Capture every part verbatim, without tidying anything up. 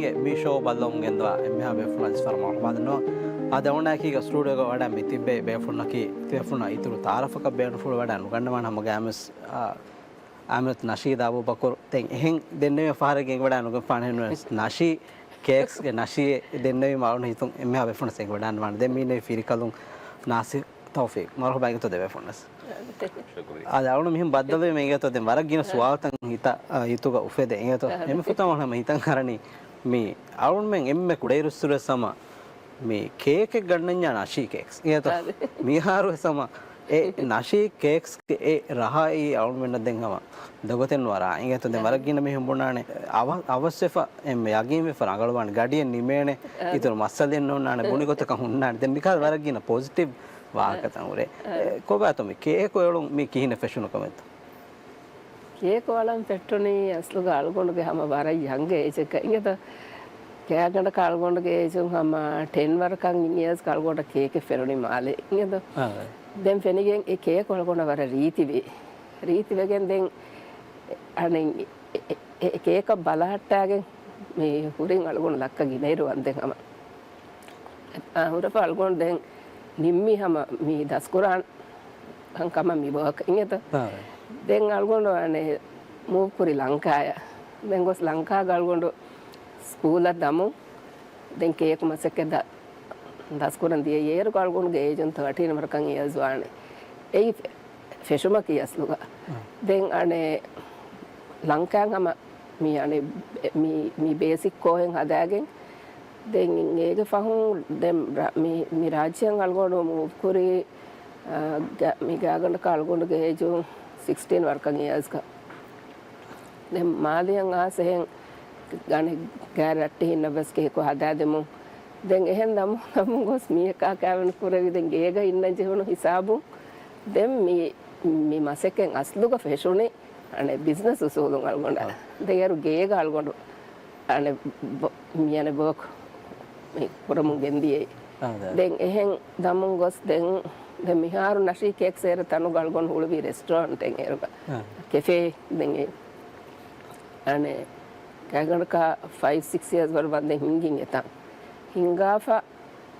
ގެ މި ޝޯ ބައްލަވަމުން ގެންދަވާ އެންމެހާ ބޭފުޅުންނަށް އައިސް ވަރަށް މަރުޙަބާ ދަންނަވަން. އަދި އަޅުގަނޑާއެކީގަ ސްޓޫޑިއޯގަ ވަޑައި މި ތިއްބެވި ބޭފުޅުންނަކީ ތިބޭފުޅުންނަށް އިތުރު ތައާރަފަކަށް ބޭނުންފުޅު ވަޑައި ނުގަންނަވާނެ ހަމަ ގައިމުވެސް، އާ، އާމިނަތު ނަޝީދާ އަބޫބަކުރު. ދެން އެހެން ދެންނެވި ފަހަރެއްގެ އެނގިވަޑައި ނުގެންފާނެ ނުވެސް ނަޝީ ކޭކްސްގެ ނަޝީ ދެންނެވީމަ އަޅުގަނޑު ހިތުން އެންމެހާ ބޭފުޅުންނަށް އެނގިވަޑައިންވާނެ. ދެން މީނެ ފިރިކަލުން ނާސިރު ތައުފީޤް. މަރުޙަބާ އިނގޭތޯ ދެބޭފުޅުންނަސް. ޝުކުރިއްޔާ. އާދެ، އަޅުން މިހެން ބައްދަލުވީމަ އިނގޭތޯ ދެން ވަރަށް ގިނަ ސުވާލުތައް ހިތަށް، އާ، ހިތުގަ އުފެދޭ އިނގޭތޯ. އާ. އެންމެ ފުރަތަމަ ހަމަ ހިތަށް އަރަނީ މި އަޅުންމެން އެންމެ ކުޑައިރުއްސުރެ ސަމަ މި ކޭކެއް ގަންނަންޏާ ނަޝީ ކޭކްސް އިނގޭތޯ. އާ. މިހާރު ސަމަ އެ ނަޝީ ކޭކްސްގެ އެ ރަހައީ އަޅުންމެންނަށް ދެން ހަމަ ދޮގަތެއް ނުވާ ރާ އިނގޭތޯ. ދެން އާ. ވަރަށް ގިނަ މީހުން ބުނާނެ އަވަ-، އަވަސްވެފަ އެންމެ ޔަގީންވެފަ ރަނގަޅުވާނެ ގަޑިއެއް ނިމޭނެ. އާ. އިތުރު މައްސަލައެއް ނޯންނާނެ ބުނި ގޮތަކަށް ހުންނާނެ. ދެން މިކަހަލަ ވަރަށް ގިނަ ޕޮޒިޓިވް ވާހަކަތައް ހުރޭ. އާ. އެ، ކޮބާތޯ މި ކޭކު އެޅުން މި ކިހިނެއް ފެށުނު ކަމެއްތޯ؟ ކޭކު އަޅަން ފެއްޓުނީ އަސްލުގަ އަޅުގަނޑުގެ ހަމަ ވަރަށް ޔަންގް އޭޖަކަށް އިނގޭތޯ. ގާތްގަނޑަކަށް އަޅުގަނޑުގެ އޭޖުން ހަމަ ޓެން ވަރަކަށް އިން އިޔާސްގަ އަޅުގަނޑަށް ކޭކެއް ފެނުނީ މާލެ އިނގޭތޯ. އާ. ދެން ފެނިގެން އެ ކޭކު އަޅުގަނޑަށް ވަރަށް ރީތިވި. ރީތިވެގެން ދެން އަނެއް އެ، އެ، އެ ކޭކަށް ބަލަހައްޓާގެން މި ހުރިން އަޅުގަނޑު ލައްކަ ގިނައިރު ވަންދެން ހަމަ. އާ، ހުރެފަ އަޅުގަނޑު ދެން ނިންމީ ހަމަ މި ދަސްކުރާން ކަންކަމަށް މި ވާކަށް އިނގޭތަ؟ އާ. ދެން އަޅުގަނޑު އަނެއް މޫވް ކުރި ލަންކާޔަށް. ދެން ގޮސް ލަންކާގަ އަޅުގަނޑު ސްކޫލަށް ދަމުން ދެން ކޭކު މަސައްކަތް ދަ-، ދަސްކުރަން ދިޔައީ. އޭރުގަ އަޅުގަނޑުގެ އޭޖުން ތާޓީން ވަރަކަށް އިޔާޒް ވާނެ. އެއީ ފެ-، ފެށުމަކީ އަސްލުގަ. އާ. ދެން އަނެއް ލަންކާއިން ހަމަ މި އަނެއް މި، މި ބޭސިކް ކޯހެއް ހަދާގެން ދެން އޭގެ ފަހުން ދެން ރ-، މި، މި ރާއްޖެއަށް އަޅުގަނޑު މޫވް ކުރީ، އާ، ގަ-، މި ގާތްގަނޑަކަށް އަޅުގަނޑުގެ އޭޖު ސިކްސްޓީން ވަރަކަށް އިޔާޒްގަ. ދެން މާލެއަށް އާސެހެން ގަނެ ގާތް ރައްޓެހިންނަށް ވެސް ކޭކު ހަދާދެމުން. ދެން އެހެން ދަމު، ދަމުން ގޮސް މީހަކާ ކާވެނި ކުރެވި ދެން ގޭގަ އިންނަން ޖެހުނު ހިސާބުން. ދެން މި، މި މަސައްކަތް އަސްލުގަ ފެށުނީ އަނެއް ބިޒްނަސް އުސޫލުން އަޅުގަނޑަށް. އާ. ދެން އޭރު ގޭގަ އަޅުގަނޑު އަނެއް ބޮ-، މި އަނެއް ބޯކު މި ކުރަމުން ގެންދިޔައީ. އާ، ދާ. ދެން އެހެން ދަމުން ގޮސް ދެން، ދެން މިހާރު ނަޝީ ކޭކްސް އޭރު ތަނުގަ އަޅުގަނޑު ހުޅުވި ރެސްޓޯރެންޓެއް އޭރުގަ. އާ. ކެފޭ ދެން އެ އަނެއް ގާތްގަނޑަކަށް ފައިވް ސިކްސް އިޔާސް ވަރު ވަންދެން ހިންގިން އެތަން. ހިންގާފަ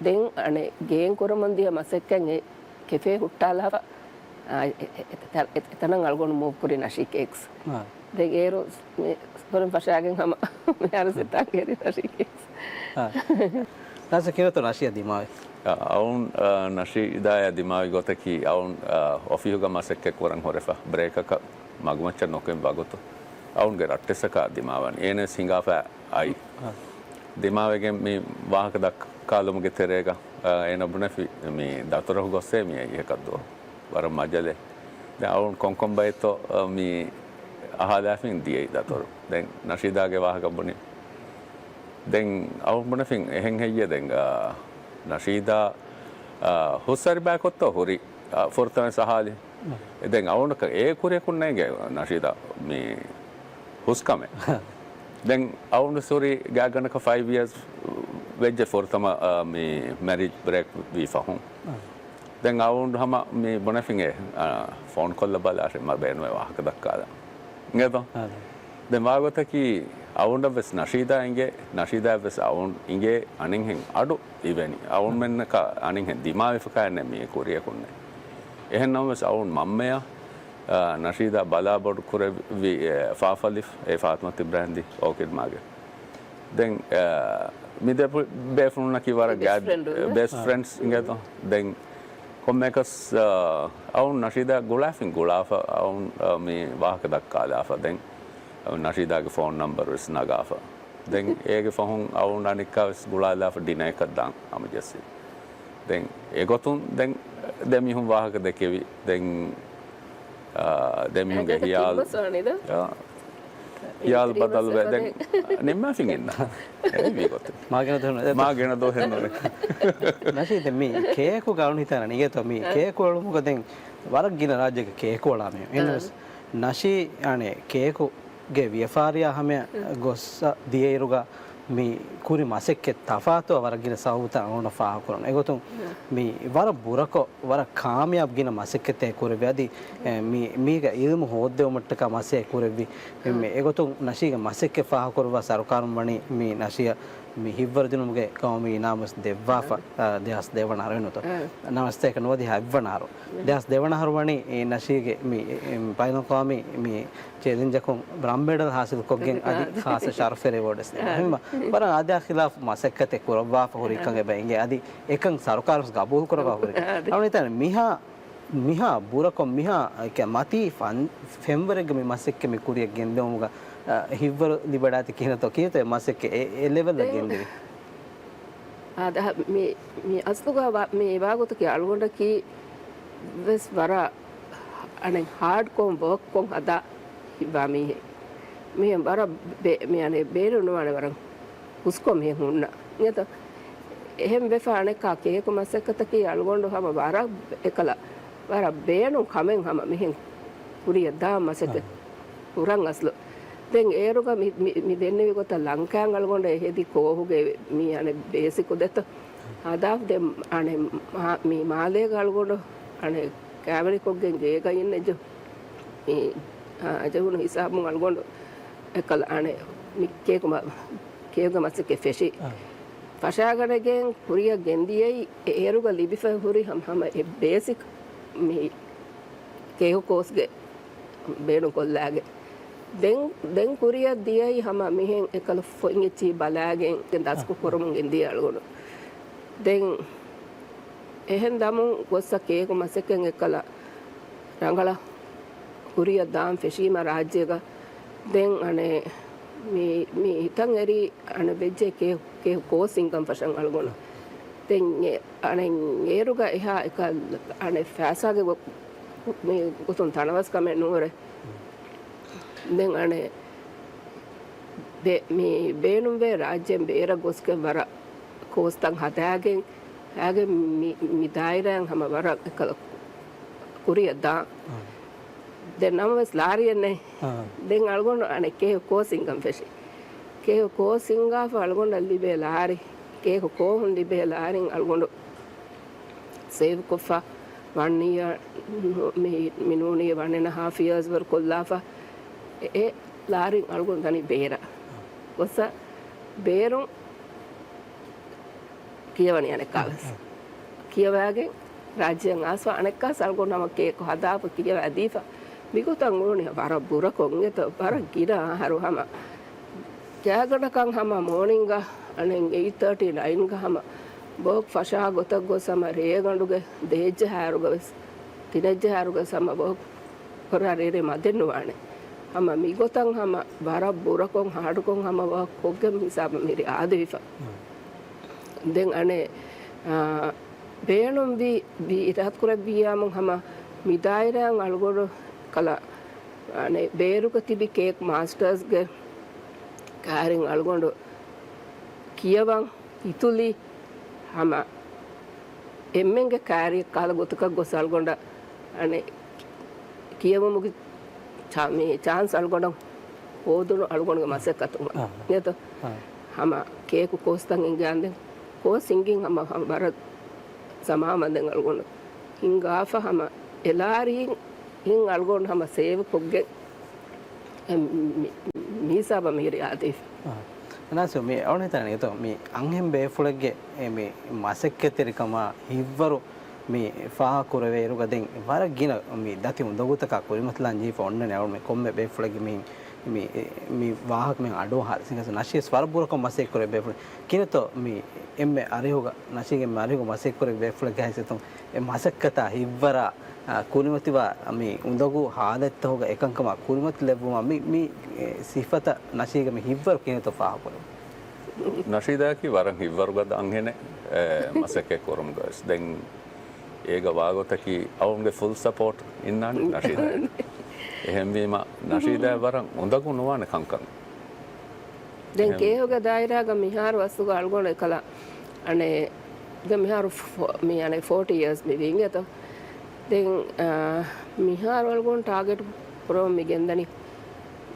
ދެން އަނެއް ގޭން ކުރަމުން ދިޔަ މަސައްކަތް އެ ކެފޭ ހުއްޓާލާފަ، އާ، އެ، އެ، އެ، އެ، އެތަނަށް އަޅުގަނޑު މޫވް ކުރި ނަޝީ ކޭކްސް. އާ. ދެން އޭރު މި ދޮރުން ފަށާގެން ހަމަ މިހާރު ސިތާ ކެރި ނަޝީ ކޭކްސް. އާ. ނާސިރު ކިހިނެއްތޯ ނަޝީއާ ދިމާވި؟ އަ، އައުން، އަ، ނަޝީދާއާ ދިމާވި ގޮތަކީ އައުން، އަ، އޮފީހުގަ މަސައްކަތް ކުރަން ހުރެފަ ބްރޭކަކަށް މަގުމައްޗަށް ނުކުތް ވަގުތު އައުންގެ ރައްޓެއްސަކާ ދިމާވަނީ. އޭނަވެސް ހިނގާފަ އައި. އާ. ދިމާވެގެން މި ވާހަކަ ދައްކާލުމުގެ ތެރޭގަ، އާ، އޭނަ ބުނެފި މި ދަތުރަކު ގޮއްސޭ މި އެކަށްދުވަހު. ވަރަށް މަޖަލެއް. ދެން އައުން ކޮންކޮން ބައެއްތޯ، އާ، މި އަހާލާފިން ދިޔައީ ދަތުރު. ދެން ނަޝީދާގެ ވާހަކަ ބުނި. ދެން އައުން ބުނެފިން އެހެން ހެއްޔޭ ދެން، އާ، ނަޝީދާ، އާ، ހުސްއަރި ބަޔަކުތޯ ހުރި، އާ، ފުރަތަމަ އަހާލި. ދެން އައުނަކަށް އޭ ކުރިޔަކުންނޭނގެ ނަޝީދާ މި ހުސްކަމެއް. ދެން އައުން ސުރި ގާތްގަނޑަކަށް ފައިވް އިޔާސް ވެއްޖެ ފުރަތަމަ، އާ، މި މެރިޖް ބްރޭކް ވީ ފަހުން. އާ. ދެން އައުން ހަމަ މި ބުނެފިނގޭ، އާ، ފޯން ކޮށްލަ ބަލާށޭ މަ ބޭނުމޭ ވާހަކަ ދައްކާލަން. އިނގޭތޯ؟ އާ. ދެން ވާގޮތަކީ އައުންނަށް ވެސް ނަޝީދާ އިނގޭ، ނަޝީދާއަށް ވެސް އައުން އިނގޭ އަނެއްހެން އަޑު އިވެނީ. އައުންމެންނަކަށް އަނެއްހެން ދިމާވެފަކާ އެންނެ މީ ކުރިޔަކުންނެއް. އެހެން ނަމަވެސް އައުން މަންމަޔާ، އާ، ނަޝީދާ ބަލާ ބޮޑު ކުރެއްވި، އެ، ފާފަލިފް، އެ ފާތިމަތު އިބްރާހިމްދީ އޯކިޑް މާގެ. ދެން، އާ، މި ދެ ބޭފުޅުންނަކީ ވަރަށް ބެސްޓް ގާތް، ފްރެންޑު ބެސްޓް އާ. ފްރެންޑްސް އިނގޭތޯ. ދެން ކޮންމެއަކަސް، އާ، އައުން ނަޝީދާ ގުޅާފިން ގުޅާފަ، އައުން، އާ، މި ވާހަކަ ދައްކާލާފަ. ދެން ނަޝީދާގެ ފޯން ނަމްބަރު ވެސް ނަގާފަ. ދެން އޭގެ ފަހުން އައުން އަނެއްކާ ވެސް ގުޅާލާފަ ޑިނަރއަކަށް ދާން ހަމަޖެއްސި. ދެން އެގޮތުން ދެން ދެމީހުން ވާހަކަ ދެކެވި. ދެން، އާ، ދެމީހުންގެ އަދި ހިޔާލު، ތިން މަސް ވާނީ ދޯ؟ އާ، ހިޔާލު ބަދަލުވެ ދެން ނިންމާފިން އިންނަ. އެ ވީ ގޮތެއް. މާ ގިނަ ދުވަހެއް ނުވޭ. މާ ގިނަ ދުވަހެއް ނުވޭ. ނަޝީދް މި ކޭކު ގައުނި ތާނަ ނިގޭތޯ މި އާ. ކޭކު އެޅުމުގަ ދެން ވަރަށް ގިނަ ރާއްޖޭގެ ކޭކު އަޅާ މި. އާ. އެންވެސް ނަޝީ އަނެއް ކޭކުގެ ވިޔަފާރިއާ ހަމަޔަށް އާ. ގޮއްސަ ދިޔައިރުގަ މި ކުރި މަސައްކަތް ތަފާތު ވަރަށް ގިނަ ސަބަބުތައް އަޅުގަނޑަށް ފާހަގަކުރަން. އެގޮތުން މި ވަރަށް ބުރަކޮށް، ވަރަށް ކާމިޔާބު ގިނަ މަސައްކަތެއް ކުރެއްވި. އަދި، އެ، މި، މީގަ އިލްމު ހޯއްދެވުމަށްޓަކާ މަސައްކަތް ކުރެއްވި. އެ، މި އެގޮތުން ނަޝީގެ މަސައްކަތް ފާހަގަކުރައްވާ ސަރުކާރުން ވަނީ މި ނަޝީއަށް މި ހިއްވަރު ދިނުމުގެ ގައުމީ އިނާމުވެސް ދެއްވާފަ، އާ، ދެހާސް ދެވަނަ އަހަރު. ނަވަސްތޭކަ ނުވަދިހަ އެއްވަނަ އަހަރު. ދެހާސް ދެވަނަ އަހަރު ވަނީ އެ ނަޝީގެ މި، އެ، ބައިނަލްއަޤްވާމީ މި ޗެލެންޖަކުން ބްރައުން މެޑަލް ހާސިލްކޮށްގެން އަދި ޚާއްޞަ ޝަރަފު ރިވޯޑްވެސް ދިނުމަށް. އެހެންވީމަ، ވަރަށް އާދަޔާ ޚިލާފު މަސައްކަތެއް ކުރައްވާފަ ހުރި ކަމެއް އެބަ އެނގޭ. އަދި އެކަން ސަރުކާރުވެސް ގަބޫލު ކުރައްވާ ހުރި. އަޅުގަނޑު ހިތަން މިހާ، މިހާ ބުރަކޮށް މިހާ މަތީ ފަން-، ފެންވަރެއްގެ މި މަސައްކަތް މި ކުރިއަށް ގެންދެވުމުގަ، އަ، ހިއްވަރު ލިބިވަޑާތި ކިހިނެއްތޯ ކީއްތޯ އެ މަސައްކަތް އެ، އެ ލެވެލްއަށް ގެންދެވީ؟ އާދަ، މި، މި އަސްލުގަ ވާ-، މި ވާގޮތަކީ އަޅުގަނޑަކީ ވެސް ވަރަށް އަނެއް ހާޑްކޯން ވޯކްކޮން ހަދާ ހިއްވާ މީހެއް. މިހެން ވަރަށް ބޭ-، މި އަނެއް ބޭނުން ނުވާނެ ވަރަށް ހުސްކޮށް މިހެން ހުންނަ. އިނގޭތޯ؟ އެހެން ވެފަ އަނެއްކާ ކޭކު މަސައްކަތަކީ އަޅުގަނޑު ހަމަ ވަރަށް އެކަލަ ވަރަށް ބޭނުން ކަމެއް ހަމަ މިހެން ކުރިއަށް ދާ މަސައްކަތް ކުރަން އަސްލު. ދެން އޭރުގަ މި، މި، މި ދެންނެވި ގޮތަށް ލަންކާއިން އަޅުގަނޑު އެ ހެދި ކޯހުގެ މި އަނެއް ބޭސިކު ދެތޯ. ހަދާފަ ދެން އަނެއް މާ-، މި މާލޭގަ އަޅުގަނޑު އަނެއް ކާވެނިކޮށްގެން ގޭގަ އިންނެއްޖެ. މި، އާ، ޖެހުނު ހިސާބުން އަޅުގަނޑު އެކަލަ އަނެއް މި ކޭކު މަ-، ކޭކުގެ މަސައްކަތް ފެށި. ފަށާގަނެގެން ކުރިއަށް ގެންދިޔައީ އޭރުގަ ލިބިފަ ހުރި ހަމަ، ހަމަ އެ ބޭސިކް މި ކޭކު ކޯސްގެ ބޭނުން ކޮށްލާގެން. ދެން، ދެން ކުރިއަށް ދިޔައީ ހަމަ މިހެން އެކަލަ ފޮތް އެއްޗިހި ބަލާގެން ދަސްކު ކުރަމުން ގެންދިޔަ އަޅުގަނޑު. ދެން އެހެން ދަމުން ގޮއްސަ ކޭކު މަސައްކަތް އެކަލަ ރަނގަޅަށް ކުރިއަށް ދާން ފެށީމަ ރާއްޖޭގަ. ދެން އަނެއް މި، މި ހިތަށް އެރީ އަނެއް ވެއްޖެ ކޭ-، ކޭކު ކޯސް ހިންގަން ފަށަން އަޅުގަނޑު. ދެން އެ-، އަނެއް އޭރުގަ އެހާ އެކަ-، އަނެއް ފައިސާގެ ގޮ-، މި ގޮތުން ތަނަވަސް ކަމެއް ނޫން. ދެން އަނެއް ބެ-، މި ބޭނުންވޭ ރާއްޖޭން ބޭރަށް ގޮސްގެން ވަރަށް ކޯސްތައް ހަދާގެން، ހަދާގެން މި، މި ދާއިރާއިން ހަމަ ވަރަށް އެކަލަ ކުރިއަށް ދާން. ދެން ނަމަވެސް ލާރިއެއް ނެތް. ދެން އަޅުގަނޑު އަނެއް ކޭކު ކޯސް ހިންގަން ފެށި. ކޭކު ކޯސް ހިންގާފަ އަޅުގަނޑަށް ލިބޭ ލާރި، ކޭކު ކޯހުން ލިބޭ ލާރިން އަޅުގަނޑު ސޭވްކޮށްފަ ވަން އިޔަރ، މި، މި ނޫނީ ވަން އެންޑް ހާފް އިޔާސް ވަރު ކޮށްލާފަ އެ، އެ ލާރިން އަޅުގަނޑު ދަނީ ބޭރަށް. ގޮއްސަ ބޭރުން ކިޔަވަނީ އަނެއްކާވެސް. ކިޔަވާގެން ރާއްޖެއަށް އާސްފަ އަނެއްކާސް އަޅުގަނޑު ހަމަ ކޭކު ހަދާފަ ކިޔަވައިދީފަ. މިގޮތަށް އުޅުނީ ވަރަށް ބުރަކޮށް އިނގޭތޯ، ވަރަށް ގިނަ އަހަރު ހަމަ ގާތްގަނޑަކަށް ހަމަ މޯނިންގ އަނެއް އެއިޓް ތާޓީ ނައިންގ ހަމަ ވޯކް ފަށާ ގޮތަށް ގޮސް ހަމަ ރޭގަނޑުގެ ދޭއްޖެހާއިރުގަ ވެސް، ތިނެއްޖެހާއިރުގަ ވެސް ހަމަ ވޯކް ކުރާ ރޭރޭ މަދެއް ނުވާނެ. ހަމަ މިގޮތަށް ހަމަ ވަރަށް ބުރަކޮށް ހާޑުކޮށް ހަމަ ވޯކް ކޮށްގެން ހިސާބަށް މިހިރީ އާދެވިފަ. ދެން އަނެއް، އާ، ބޭނުންވީ، ވީ އިރާދަކުރެއްވިއްޔާމު ހަމަ މި ދާއިރާއިން އަޅުގަނޑު ކަލަ، އަނެއް ބޭރުގަ ތިބި ކޭކް މާސްޓާސްގެ ކާރިން އަޅުގަނޑު ކިޔަވަން އިތުލީ ހަމަ އެންމެންގެ ކާރިއަށް ކަހަލަ ގޮތަކަށް ގޮސް އަޅުގަނޑަށް އަނެއް ކިޔެވުމުގެ ޗާ-، މި ޗާންސް އަޅުގަނޑަށް ހޯދުނު އަޅުގަނޑުގެ މަސައްކަތުން އާ. ނޭތޯ؟ އާ. ހަމަ ކޭކު ކޯސްތައް ހިންގި އަނދެން ކޯސް ހިންގިން ހަމަ، ހަމަ ވަރަށް ސަމާމަންދެން އަޅުގަނޑު ހިންގާފަ ހަމަ އެލާރީން ހިން އަޅުގަނޑު ހަމަ ސޭވް ކޮށްގެން އެ މި-، މި ހިސާބަށް މިހިރީ އާދެވިފަ. އާ. ނާސިރު، މި އަޅުގަނޑު ހިތަން އިތު މި އަންހެން ބޭފުޅެއްގެ އެ މި މަސައްކަތްތެރިކަމާ ހިތްވަރު މި ފާހަގަކުރެވޭއިރުގަ ދެން ވަރަށް ގިނަ މި ދަތި އުނދަގޫތަކާ ކުރިމަތިލާން ޖެހިފަ އޮންނަނީ އަޅުގަނޑު މި ކޮންމެ ބޭފުޅެއްގެ މި، މި، މި ވާހަކަ މި އަޑުއަހާ ސިނގަސް ނަޝީސް ވަރަށް ބުރަކޮށް މަސައްކަތް ކުރެ ބޭފުޅެއް. ކިނެތޯ މި އެންމެ އަރިހުގަ، ނަޝީގެ އެންމެ އަރިހުގަ މަސައްކަތް ކުރެ ބޭފުޅެއްގެ ހައިސިއްޔަތުން އެ މަސައްކަތާ ހިތްވަރާ، އާ، ކުރިމަތިވާ މި އުނދަގޫ ހާލަތްތަކުގަ އެކަންކަމާ ކުރިމަތިލެއްވުމަށް މި، މި، އެ، ސިފަތައް ނަޝީގަ މި ހިތްވަރު ކިހިނެއްތޯ ފާހަގަކުރެވޭ؟ ނަޝީދާއަކީ ވަރަށް ހިތްވަރުގަދަ އަންހެނެއް، އެ، މަސައްކަތް ކުރުމުގަވެސް. ދެން އޭގަ ވާގޮތަކީ އަޅުގަނޑުގެ ފުލް ސަޕޯޓް އިންނާނެ ނަޝީދާއަށް. އެހެންވީމަ ނަޝީދާ ވަރަށް އުނދަގޫ ނުވާނެ ކަންކަން. ދެން އެހެން. ކޭހުގެ ދާއިރާގަ މިހާރު އަސްލުގަ އަޅުގަނޑު އެކަލަ، އަނެއް، ދެން މިހާރު ފޯ-، މި އަނެއް ފޯޓީ އިޔާސް މި ވީ އިނގޭތޯ. ދެން، އާ، މިހާރު އަޅުގަނޑު ޓާގެޓް ކުރަމުން މި ގެންދަނީ.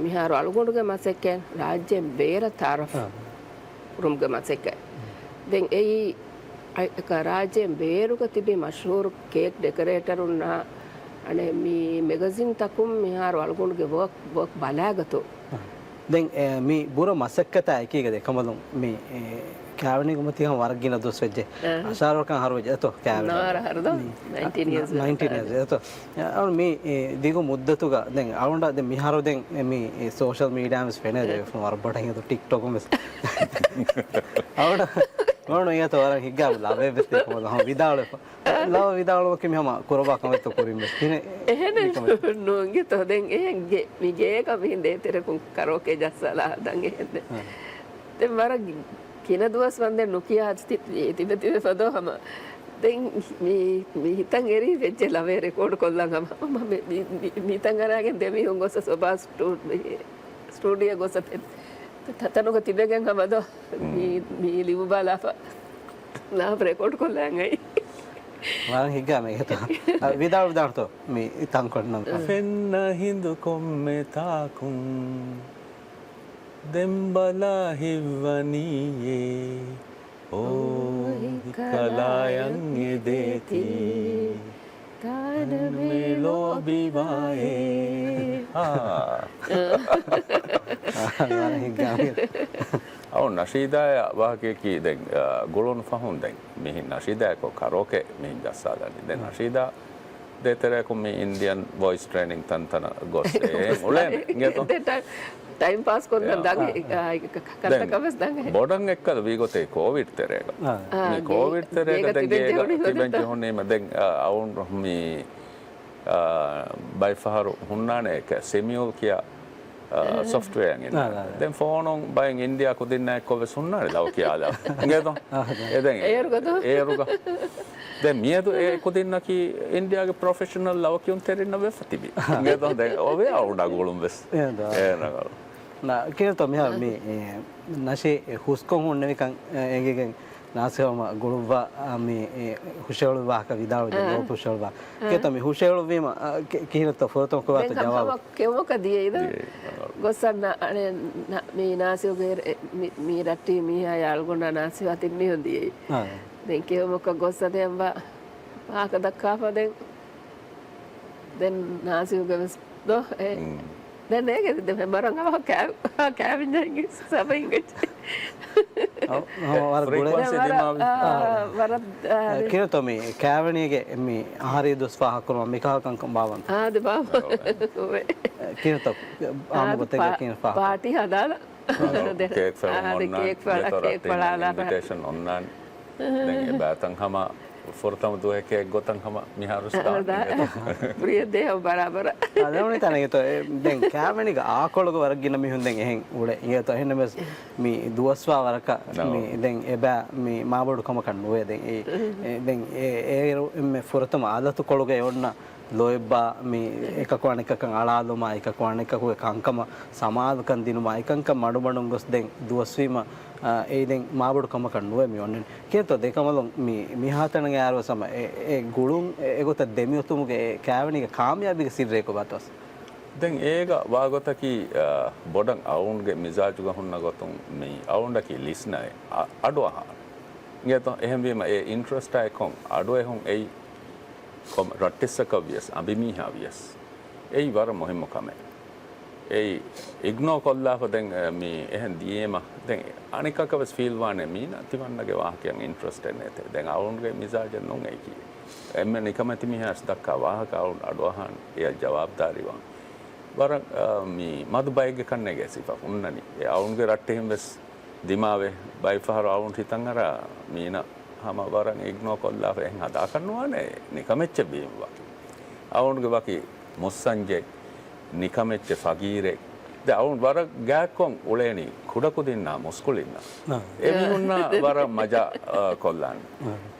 މިހާރު އަޅުގަނޑުގެ މަސައްކަތް ރާއްޖޭން ބޭރަށް ތައާރަފް. އާ. ކުރުމުގެ މަސައްކަތް. ދެން އެއީ އަ-، އެކަ ރާއްޖޭން ބޭރުގަ ތިބި މަޝްހޫރު ކޭކް ޑެކަރޭޓަރުންނާ އަނެއް މި މެގަޒިން ތަކުން މިހާރު އަޅުގަނޑުގެ ވޯކް، ވޯކް ބަލާގަތު. ދެން، އެ، މި ބުރަ މަސައްކަތާ އެކީގަ ދެކަމަލުން މި، އެ، ކާވެނީގެ މަތީ ހަމަ ވަރަށް ގިނަ ދުވަސް ވެއްޖެ. އަ. އަށާރަ ވަރަކަށް އަހަރު ވެއްޖެ އެތޯ ކާވެނީ. ނާރަ ހަރުދޯ؟ މި، ނައިންޓީން އިޔާސް ނައިންޓީން ވެފަ. އިޔާސް އެތޯ. އަ، މި، އެ، ދިގު މުއްދަތުގަ ދެން އަޅުގަނޑަށް ދެން މިހާރު ދެން އެ މި، އެ، ސޯޝަލް މީޑިއާ ވެސް ފެނޭ އެ. ދެ ވެފަ ވަރަށް ބޮޑަށް ހިނގަތު ޓިކްޓޮކުން ވެސް. އަޅުގަނޑަށް، އަޅުގަނޑު އިނގޭތޯ ވަރަށް ހިއްގާ ލަވެއް ވެސް ދެކަމަލުން ހަމަ ވިދާޅުވެފަ. ލަވަ ވިދާޅުވަކީ މި ހަމަ ކުރައްވާ ކަމެއްތޯ ކުރިން ވެސް. ކިހިނެއް އެހެނެއް ނޫންގެތޯ. ދެން އެހެން ގެ-، މި ގޭގަ މިހިން ދޭތެރެކުން ކަރޯކޭ ޖައްސާލާ ހަދަން އެހެން. އާ. ދެން ވަރަށް ގިނަ ދުވަސް ވަންދެން ނުކިޔާ ތި-، ތިބެ ތިބެ ފަދޯ ހަމަ. ދެން މި، މި ހިތަށް އެރީ ވެއްޖެ ލަވޭ ރެކޯޑް ކޮށްލަން ހަމަ. ހަމަ މި، މި، މި، މިތަން އަރާގެން ދެމީހުން ގޮސް ސޮބާ ސްޓޫ-، މި ސްޓޫޑިއޯ ގޮސް ތަ-، ތަނުގަ ތިބެގެން ހަމަ ދޯ. މި، މި ލިބު ބާލާފަ. ލާބް ރެކޯޑް ކޮށްލާން އައި. ވަރަށް ހިއްގާ މެގެތޯ. އަ، ވިދާޅު ވިދާޅުތޯ މި ތަންކޮންނަން. ފެންނަ ހިނދު ކޮންމެ ތާކުން ދެން ބަލާ ހިތްވަނީއޭ. އޯ، ހިތްކަލާޔަށް އެދޭތީ. ތާނަމޭ ލޯބިވާއޭ. އާ. އާ، ވަރަށް ހިއްގާ މެ. އައު ނަޝީދާޔާ ވާހަކަޔަކީ ދެން، އާ، ގުޅުނު ފަހުން ދެން މިހިން ނަޝީދާއެކު ކަރޯކެ މިހިން ޖައްސާލަނީ. ދެން ނަޝީދާ ދޭތެރެއަކު މި އިންޑިއަން ވޮއިސް ޓްރޭނިން ތަންތަނަށް ގޮސް އެ އުޅޭނެ އިނގޭތޯ؟ ދެން ޓައިމް، ޓައިމް ޕާސް ކޮށްލަން އާ. ދަނގެ، އާ، އާ، އެ ކަ-، ކަ-، ކަންތަކަށް ވެސް ދަނގެ. ބޮޑަށް އެއްކަލަ ވީގޮތެއް ކޯވިޑް ތެރޭގަ. އާ. މި ގޭ-، ކޯވިޑް ތެރޭގަ ގޭގަ ދެން ތިބެން ގޭގަ ޖެހުނީ ތިބެން ހޯދަތަ؟ ޖެހުނީމަ ދެން، އާ، އައުން މި އާ، ބައެއް ފަހަރު ހުންނާނެ އެކަ ސެމިއުލް ކިޔާ، އާ، އެހެ. ސޮފްޓްވެއާއިން އިން. އާ، އާ، އާ. ދެން ފޯނުން ބައެއް އިންޑިއާ ކުދިންނާ އެއްކޮށް ވެސް ހުންނާނެ ލަވަ ކިޔާލާ. އިނގޭތޯ؟ އާ، އާ. އެ ދެން އޭރުގަދޯ؟ އޭރުގަ. ދެން މިއަދު އެ ކުދިންނަކީ އިންޑިއާގެ ޕްރޮފެޝަނަލް ލަވަ ކިޔުންތެރިންނަށް ވެފަ ތިބި. އިނގޭތޯ؟ ދެން އޮވޭ އައުން އަގުޅުން ވެސް. އޭނާ. އޭނާ. ނަ-، ކިޔަންތޯ މިހާރު މި، އާ. އެ، ނަޝީ ހުސްކޮށް ހުންނެވިކަން، އެ، އެނގިގެން ނާސިހު ހަމަ ގުޅުއްވާ، އާ، މި، އެ، ހުށަހެޅު ވާހަކަ ވިދާޅުވި، އާ. ލޯބި ހުށަހެޅު ވާ. އާ. ކޭތޯ މި ހުށަހެޅުވީމަ، އާ، ކި-، ކިހިނެއްތޯ ފުރަތަމަ ކުރާތޯ ދެން ހަމަ، ޖަވާބު؟ ހަމަ ކެއުމަކަށް ދިޔައީ ދޯ؟ ދިޔައީ، އާ. ގޮއްސަން އަނެއް ނަ-، މި ނާސިހުގެ އެ، މި، މި ރައްޓި މީހާ އަޅުގަނޑާ ނާސިހު އަތިން މީހުން ދިޔައީ. އާ. ދެން ކެއުމަކަށް ގޮއްސަ ދެން ވާ-، ވާހަކަ ދައްކާފަ ދެން، ދެން ނާސިހުގެ ވެސް ދޯ؟ އެ، މް. ދެން އޭގެ ދެ މަރަން އަވަހަށް ކާ-، ކާވެންޏާ ހިނގި ސަބަ ހިނގައްޖެ. އަ، އަ، ވަރަށް ފްރީކުއެންސީ ގުޅޭ. ދިމާވި. އާ، ވަރަށް، އާ، އެ، ކިނުތޯ މި ކާވެނީގެ މި އަހަރީ ދުވަސް ފާހަގަކުރުމަށް މިކަހަލަ ކަންކަން ބާވަންތަ؟ އާދެ ބާވަން. އެ، އެ. އެ، ކިނުތޯ އާމު އާދެ ގޮތެއްގަ ޕާ-، ކިނު ފާހަގަ. ޕާޓީ ހަދާލަ. ދެ-، ކޭކް ފެޅުން އާދެ އޮންނާނެ. ކޭކް ފެޅުން މިތޯ އޮންނާނެ. ރައްޓެއް އިންވިޓޭޝަން އޮންނާނެ. ދެން އެ ބާތަން ހަމަ ފުރަތަމަ ދުވަހެކޭ ގޮތަށް ހަމަ މިހާރު ސްޓާޓް ދާ. ކުރިޔަށް ދޭ ހަމަ ބަރާބަރަށް. އާ، ދެވަނީ ތަނެއް ގެތޯ، އެ، ދެން ކާވެނީގެ އާކޮޅުގަ ވަރަށް ގިނަ މީހުން ދެން އެހެން އުޅޭ. އިނގޭތޯ އެހެންނަމަވެސް މި ދުވަސްވާ ވަރަކަށް ނޯ. މި ދެން އެބަ މި މާބޮޑު ކަމަކަށް ނުވޭ ދެން. އެ، އެ، ދެން އެ، އޭރު އެންމެ ފުރަތަމަ އާދަތުކޮޅުގަ އެ އޮންނަ ލޯތްބާ މި އެކަކު އަނެކަކަށް އަޅާލުމާ، އެކަކު އަނެކަކުގެ ކަންކަމަށް ސަމާލުކަން ދިނުމާ، އެކަންކަން މަޑުމަޑުން ގޮސް ދެން ދުވަސްވީމަ، އާ، އެއީ ދެން މާބޮޑު ކަމަކަށް ނުވޭ މި އޮންނަނީ. ކިޔަންތޯ ދެކަމަލުން މި، މިހާތަނަށް އައިއިރުވެސް ހަމަ އެ، އެ ގުޅުން އެ، އެގޮތަށް ދެމިއޮތުމުގެ އެ ކާވެނީގެ ކާމިޔާބީގެ ސިއްރެއް ކޮބާތޯ؟ ދެން އޭގަ ވާގޮތަކީ، އާ، ބޮޑަށް އައުންގެ މިޒާޖުގަ ހުންނަ ގޮތުން މި އައުންޑަކީ ލިސްނައެއް، އަ-، އަޑުއަހާނެ. އިނގޭތޯ؟ އެހެންވީމަ އެ އިންޓްރެސްޓާއެކު އަޑުއެހުން އެއީ ކޮން ރައްޓެއްސަކަށް ވިޔަސް، އަނބިމީހާ ވިޔަސް، އެއީ ވަރަށް މުހިއްމު ކަމެއް. އެއީ އިގްނޯ ކޮށްލާފަ ދެން، އެ، މި އެހެން ދިޔޭމަ، ދެން އަނެކަކަށް ވެސް ފީލް ވާނެ މީނަ ތިމަންނަގެ ވާހަކައަށް އިންޓްރެސްޓެއް ނެތޭ. ދެން އައުންގެ މިޒާޖެއް ނޫން އެއީކީ. އެންމެ ނިކަމެތި މީހާ ވެސް ދައްކާ ވާހަކަ އައުން އަޑުއަހާން އެޔަށް ޖަވާބުދާރީވާން. ވަރަށް، އަ، މި މަދު ބައެއްގެ ކަންނޭގެ ސިފަ ހުންނަނީ. އެ އައުންގެ ރައްޓެހިން ވެސް ދިމާވެ، ބައެއް ފަހަރު އައުން ހިތަށް އަރާ މީނަ ހަމަ ވަރަށް އިގްނޯ ކޮށްލާފަ އެހެން ހަދާކަށް ނުވާނެ ނިކަމެއްޗެއް ވީމަ ވަކި. އައުންގެ ވަކި މުއްސަންޖެއް، ނިކަމެއްޗެއް ފަގީރެއް. ދެ އައުން ވަރަށް ގާތްކޮން އުޅޭނީ ކުޑަކުދިންނާ މުސްކުޅިންނާ. އާ. އެ މީހުންނާ ވަރަށް މަޖާ، އާ، ކޮށްލާނެ. އާ.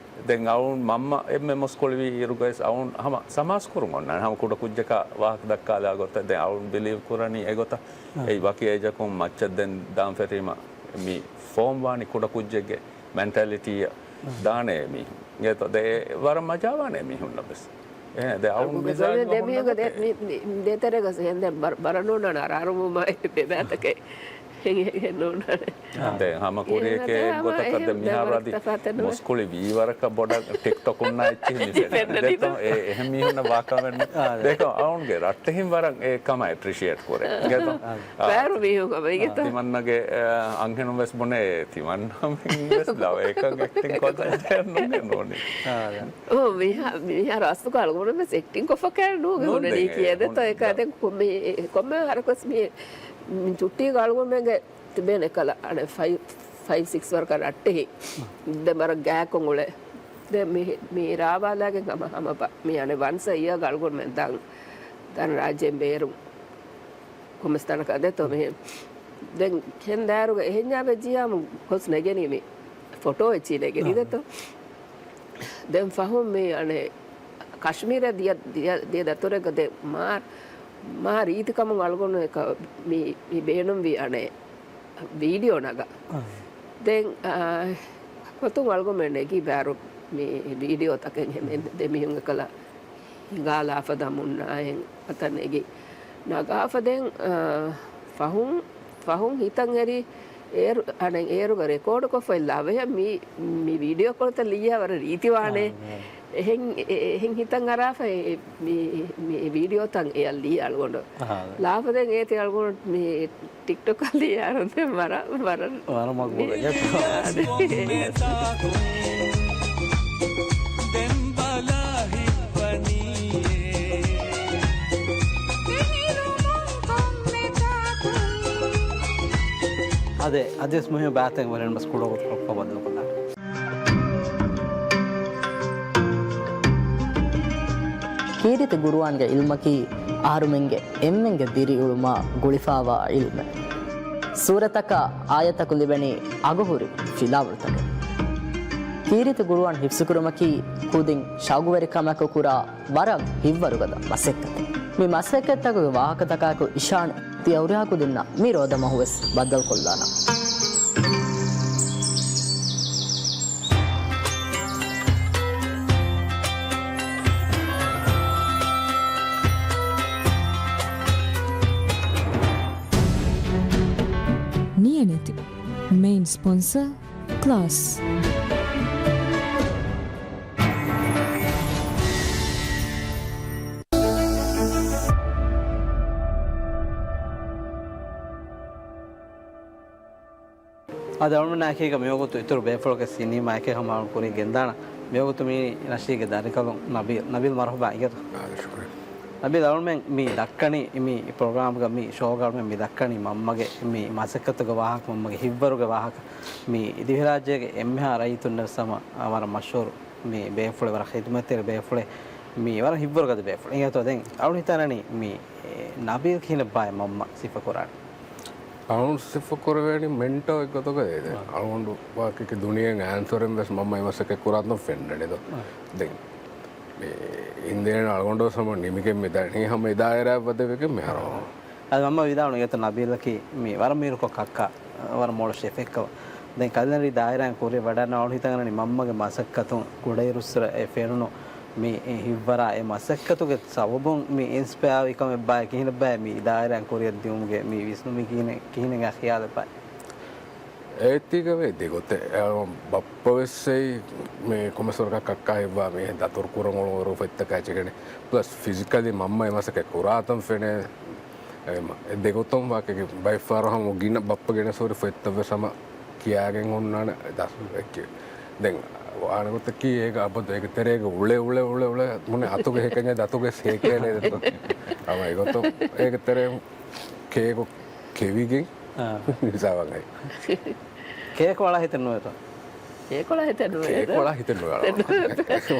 ދެން އައުން މަންމަ އެންމެ މުސްކުޅިވީ އިރުގައިސް އައުން ހަމަ ސަމާސްކުރުން އޮންނާނެ. ހަމަ ކުޑަ ކުއްޖަކާ ވާހަކަ ދައްކާލާ ގޮތަށް ދެން އައުން ބިލީވް ކުރަނީ އެގޮތަށް. އާ. އެއީ ވަކި އޭޖަކުން މައްޗަށް ދެން ދާން ފެށީމަ މި ފޯމް ވާނީ ކުޑަ ކުއްޖެއްގެ މެންޓަލިޓީއަށް އާ. ދާނެ މީހުން. އިނގޭތޯ ދެ ވަރަށް މަޖާވާނެ މީހުންނަށް ވެސް. އެ، ދެ އައުން މިޒާޖު ދެ ހުންނަ މީހުންގެ ދެ-، ގޮތެއް. މި-، މި-، ދޭތެރޭގަ ހެން ދެ ބަރ-، ބަރަނޫނަން އަރާރުމުމާ ބެބޭތަކެއް. ދެން ހަމަ ކުރިޔަކޭ އެއްގޮތަކަށް ދެން މިހާރު އަދި މުސްކުޅި ވީ ވަރަކަށް ބޮޑަށް ޓިކްޓޮކުންނާ އެއްޗިހި މި ފެންނަނީ. ދެތޯ؟ އެ، އެހެން މީހުންނަށް ވާކަމެއް ނޫން. ދެތޯ؟ އަޅުގަނޑުގެ ރައްޓެހިން ވަރަށް އެ ކަމަށް އެޕްރިޝިއޭޓް ކުރޭ. ދެތޯ؟ ބައިވަރު މީހުން ހަމަ އިނގޭތޯ؟ ތިމަންނަގެ، އެ، އަންހެނުން ވެސް ބުނޭ، ތިމަންނަ ވެސް ލަވަޔަކަށް އެކްޓިން ކޮށްލަން ނޫނީ. އޯ، މިހާ-، މިހާރު އަސްލުގަ އަޅުގަނޑު ވެސް އެކްޓިން ކޮށްފަ ކައި ނޫން ނޫން ހުންނަނީ ދެން ކިޔޭ. އެ، ދެތޯ؟ އެކަ ދެން ކޮ-، މި-، ކޮންމެ ހަރަކުވެސް މި، މި ޗުއްޓީގަ އަޅުގަނޑުމެންގެ ތިބޭނެ ކަލަ އަނެއް ފައިވް، ފައިވް ސިކްސް ވަރަކަށް ރައްޓެހި. ދެން ވަރަށް ގާތްކޮށް އުޅޭ. ދެން މި، މި ރާވާލާގެން ހަމަ، ހަމަ ބަ-، މި އަނެއް ވަންސް އެ އިޔާގަ އަޅުގަނޑުމެން ދާން، ދާން ރާއްޖޭން ބޭރުން. ކޮންމެސް ތަނަކަށް ދެތޯ މިހެން. ދެން ކެން ދާއިރުގަ އެހެންޏާ ވެއްޖިއްޔާމު ގޮސް ނެގެނީ މި ފޮޓޯ އެއްޗިހި ނެގެނީ ދެތޯ. ދެން ފަހުން މި އަނެއް ކަޝްމީރަށް ދިޔަ، ދިޔަ، ދިޔަ ދަތުރެއްގަ ދެން މާ، މާ ރީތިކަމުން އަޅުގަނޑު އެކަ މި، މި ބޭނުންވި އަނެއް ވީޑިއޯ ނަގާ. ދެން، އާ، ގޮތުން އަޅުގަނޑުމެން ނެގި ބާރު މި ވީޑިއޯ ތަކެއް ހެމެ-، ދެ މީހުން އެކަލަ ހިނގާލާފަ ދަމުންނާހެން އަތަށް ނެގި ނަގާފަ ދެން، އާ، ފަހުން، ފަހުން ހިތަށް އެރި އޭރު، އަނެއް އޭރުގަ ރެކޯޑުކޮށްފައި ލަވަޔަށް މި، މި ވީޑިއޯ ކޮޅުތައް ލިޔާ ވަރަށް ރީތިވާނެ. އާ، އާ. އެހެން، އެ-، އެ-، އެހެން ހިތަށް އަރާފަ އެ، މި، މި ވީޑިއޯތައް އެޔަށް ލީ އަޅުގަނޑު. އާ. ލާފަ ދެން އޭތި އަޅުގަނޑު މި ޓިކްޓޮކަށް ލިޔާރުން ދެން ވަރަށް، ވަރަށް، ވަރަށް މަގު މި-، އާ، ދެ-، ދެން ބަލާ ހިއްޕަނީއޭ. އަދެ، އަދިވެސް މުހިއްމު ބާތެއް ވަރެން ބަސް ކުޑަ ގޮތަކަށް ބައްދަލުކޮށްލާނެ. ކީރިތި ގުރުއާންގެ ޢިލްމަކީ އަހަރުމެންގެ އެންމެންގެ ދިރިއުޅުމާ ގުޅިފާވާ ޢިލްމެއް. ސޫރަތަކާ އާޔަތަކު ލިބެނީ އަގުހުރި ފިލާވަޅުތަކެއް. ކީރިތި ގުރުއާން ޙިފްޒުކުރުމަކީ ކުދިން ޝައުގުވެރިކަމަކު ކުރާ ވަރަށް ހިތްވަރުގަދަ މަސައްކަތެއް. މި މަސައްކަތްތަކުގެ ވާހަކަތަކާއެކު އިޝާން ތިޔަ ހުރިހާ ކުދިންނަށް މި ރޯދަމަހުވެސް ބައްދަލުކޮށްލާނަން. ނިޔަނެތި މެއިން ސްޕޮންސަރ ކްލާސް. އަދި އަޅުމެންނާ އެކީގަ މިވަގުތު އިތުރު ބޭފުޅެއްގެ ސިނީމާއެކޭ ހަމަ ކުރިން ގެންދާނަން. މިވަގުތު މި ނަޝީގެ ދަރިކަލުން ނަބީލް. ނަބީލް މަރުޙަބާ އިނގޭތޯ. އާ، ޝުކުރިއްޔާ. ނަބީލް އަޅުމެން މި ދައްކަނީ މި ޕްރޮގްރާމްގަ މި ޝޯގަ އަޅުމެން މި ދައްކަނީ މަންމަގެ މި މަސައްކަތުގެ ވާހަކަ، މަންމަގެ ހިތްވަރުގެ ވާހަކަ. މި ދިވެހިރާއްޖޭގެ އެންމެހާ ރައްޔިތުންނަށް ވެސް ހަމަ ވަރަށް މަޝްހޫރު މި ބޭފުޅެއް، ވަރަށް ޚިދުމަތްތެރި ބޭފުޅެއް، މި ވަރަށް ހިތްވަރުގަދަ ބޭފުޅެއް. އިނގޭތޯ ދެން އަޅު ހިތަނަނީ މި ނަބީލް ކިހިނެއްބާއޭ މަންމަ ސިފަކުރާނީ؟ އަޅުގަނޑު ސިފަ ކުރެވޭނީ މެންޓޯ އެއްގޮތަކަށް ދެ. އަޅުގަނޑު ވާކިކި ދުނިޔެއިން އައިންތޯރެން ވެސް މަންމަ އެ މަސައްކަތް ކުރާތަން ފެންނަނީ ދޯ. ދެން މި އިނދޭން އަޅުގަނޑު ވެސް ހަމަ ނިމިގެން މި ދަނީ ހަމަ އެ ދާއިރާއަށް ވަދެވިގެން މިހާރު. އަދި މަންމަ ވިދާޅުވި އެތަ ނަބީލަކީ މި ވަރަށް މީރުކޮށް ކައްކާ، ވަރަށް މޮޅު ޝެފެއްކަމަށް. ދެން ކަލޭންޑް ދާއިރާއިން ކުރިއަށް ވަޑައިގަންނަ އަޅު ހިތަނަނީ މަންމަގެ މަސައްކަތުން ކުޑައިރުއްސުރެ އެ ފެނުނު މި ހިތްވަރާ އެ މަސައްކަތުގެ ސަބަބުން މި އިންސްޕަޔާވި ކަމެއްބާއޭ ކިހިނެއްބާއޭ މި ދާއިރާއިން ކުރިއަށް ދިއުމުގެ މި ވިސްނުމީ ކިހިނެއް، ކިހިނެއް ޚިޔާލެއްބާއޭ؟ އޭތީގަ ވޭ ދެގޮތެއް. އެ، ބައްޕަ ވެސް އެއީ މި ކޮންމެސްވަރަކަށް ކައްކާ ހިތްވާ މީހެއް ދަތުރު ކުރަން އުޅުނު ވަރު ފޮތްތަކާ އެއްޗެކޭ. ޕްލަސް ފިޒިކަލީ މަންމަ އެ މަސައްކަތް ކުރާތަން ފެނޭ. އެ މަ-، އެ ދެގޮތުން ވާކިކި ބައެއްފަހަރު ހަމަ ގިނަ ބައްޕަ ގެނެސް ހުރި ފޮތްތައް ވެސް ހަމަ ކިޔާގެން ހުންނާނެ ދަސް އެއްޗެއް. ދެން ވާނެ ގޮތަކީ އޭގަ އަބަދު އޭގެ ތެރޭގަ އުޅެ، އުޅެ، އުޅެ، އުޅެ މުނެ އަތުގެ ހެކަންޏާ ދަތުގެ ހޭކޭނެ ދެތޯ. ހަމަ އެގޮތުން އޭގެ ތެރޭ ކޭކު ކެވިގެން އާ. ހިސާބަށް އައި. ކޭކު އަޅާ ހިތެއް ނުވޭތޯ؟ ކޭކު އަޅާ ހިތެއް ނުވޭ. ކޭކު އަޅާ ހިތެއް ނުވޭ.